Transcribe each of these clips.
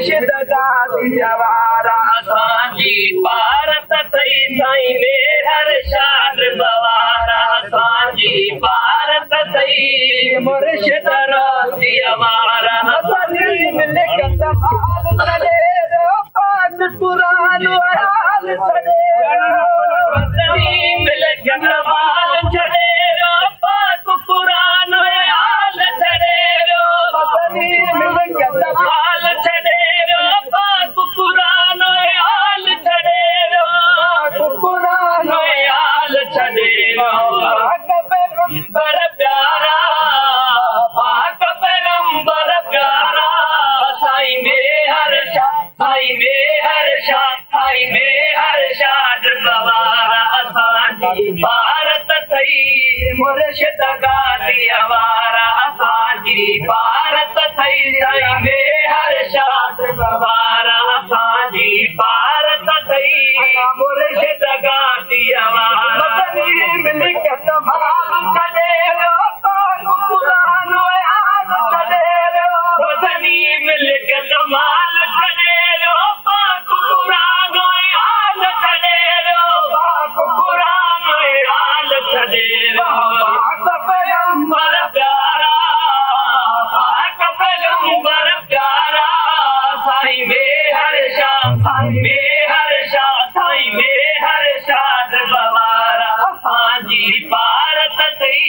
مرشد گاديء وارا. اسان جي پارت اٿئي سائين ميهر شاهه ڊرٻ وارا. اسان جي پارت اٿئي مرشد روضي وارا. مدني ملڪيت مال ڇڏي ويو پاڪ قرآن حال ڇڏي ويو. مدني ملڪيت مال ڇڏي ويو پاڪ قرآن حال ڇڏي ويو. مدني ملڪيت مال ڇڏي ويو پاڪ قرآن حال ڇڏي ويو. پاڪ قرآن حال ڇڏي ويو. پاڪ پيغمبر پيارا پاڪ پيغمبر پيارا سائين ميهر شاهه سائين ميهر شاهه سائين ميهر شاهه ڊرٻ وارا اسان جي پارت اٿئي مرشد گاديء وارا اسان جي پارت اٿئي سائين ميهر شاهه ڊرٻ وارا اسان جي پارت اٿئي مرشد گاديء وارا. مدني ملڪيت مال ڇڏي ويو پاڪ قرآن ۽ آل ڇڏي ويو. مدني ملڪيت مال ڇڏي ويو پاڪ قرآن ۽ آل ڇڏي ويو. پاڪ قرآن ۽ آل ڇڏي ويو. پاڪ پيغمبر پيارا پاڪ پيغمبر پيارا سائين ميهر شاهه سائين ميهر شاهه سائين ميهر شاهه ڊرٻ وارا اسان جي پارت اٿئي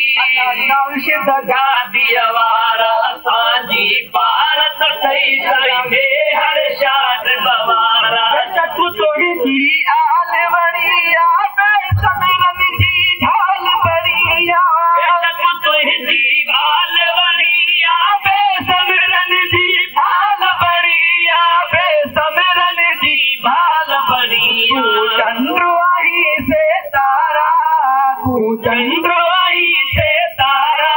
مرشد گاديء وارا اسان جي پارت اٿئي سائين ميهر شاهه ڊرٻ وارا. بيشڪ تنهنجي آل وڻي آ بي صبرن جي ڍال بڻي آ. بيشڪ تنهنجي آل وڻي آ بي صبرن جي ڍال بڻي آ بي صبرن جي ڍال بڻي آ. تون چنڊ آهين سي تارا تون چنڊ آهين سي تارا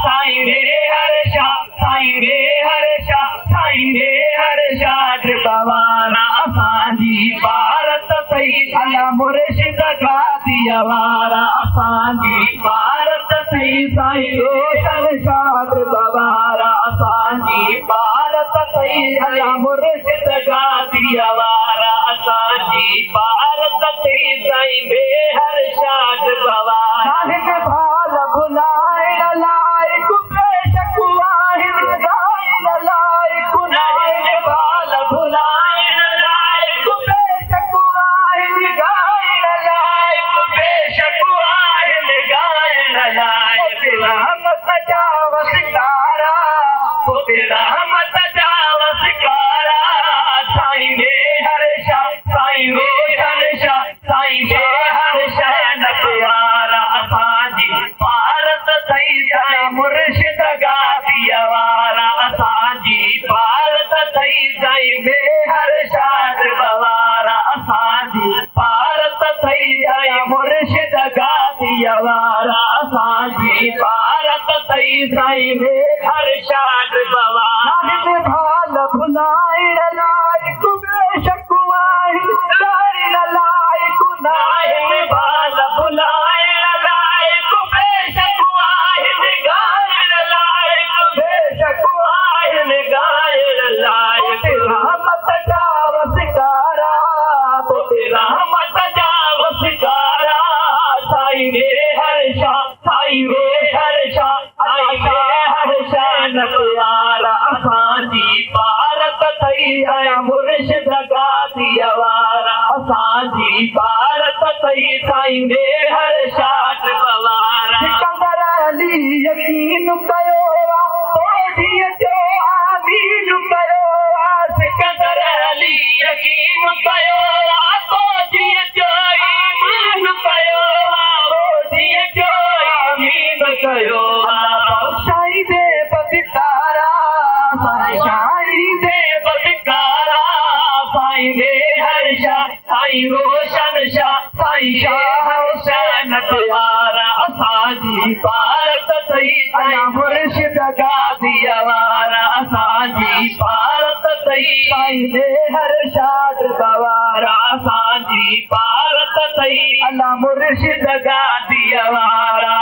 سائين ميهر شاهه سائين ميهر شاهه سائين ميهر شاهه ڊرٻ وارا اسان جي پارت اٿئي الا مرشد گاديء وارا اسان جي پارت اٿئي سائين روشن شاهه ڊرٻ وارا اسان جي پارت اٿئي الا مرشد گاديء وارا اسان جي پارت اٿئي سائين ميهر شاهه ڊرٻ وارا. ناهن ڀال ڀلائڻ لائق بيشڪ آهن ڳائڻ لائق. ناهن ڀال ڀلائڻ لائق بيشڪ آهن ڳائڻ لائق. بيشڪ آهن ڳائڻ لائق. پوء رحمت جا وسڪارا پوء رحمت جا وسڪارا سائين ميهر شاهه سائين روشن شاهه سائين ميهر شاهه نه پيارا اسان جي پارت اٿئي سائين مرشد گاديء وارا اسان جي پارت اٿئي سائين ميهر شاهه ڊرٻ وارا اسان جي پارت اٿئي سائين مرشد گاديء وارا اسان جي پارت اٿئي سائين ميهر شاهه ڊرٻ وارا. ناهن ڀال ڀلائڻ لائق بيشڪ آهن ڳائڻ لائق. ناهن ڀال ڀلائڻ لائق بيشڪ آهن ڳائڻ لائق. بيشڪ آهن ڳائڻ لائق. تو تي رحمت جا وسڪارا تو تي رحمت جا وسڪارا سائين ميهر شاهه سائين ميهر شاهه سائين ميهر شاهه نه پيارا اسان جي پارت اٿئي ۽ مرشد گاديء وارا اسان جي پارت اٿئي سائين ميهر شاهه ڊرٻ وارا. سڪندر علي يقين ڪيو آ تو جيئن چيو آمين ڪيو آ. سڪندر علي يقين ڪيو آ تو جيئن چيو ايمان ڪيو آ تو جيئن چيو آمين ڪيو آ. الله بخشائيندي بدڪارا سائين بخشائيندي بدڪارا سائين ميهر شاهه سائين روشن شاهه سائين شاهه حسين پيارا اسان جي پارت اٿئي سائين مرشد گاديء وارا اسان جي پارت اٿئي سائين ميهر شاهه ڊرٻ وارا اسان جي پارت اٿئي الا مرشد گاديء وارا.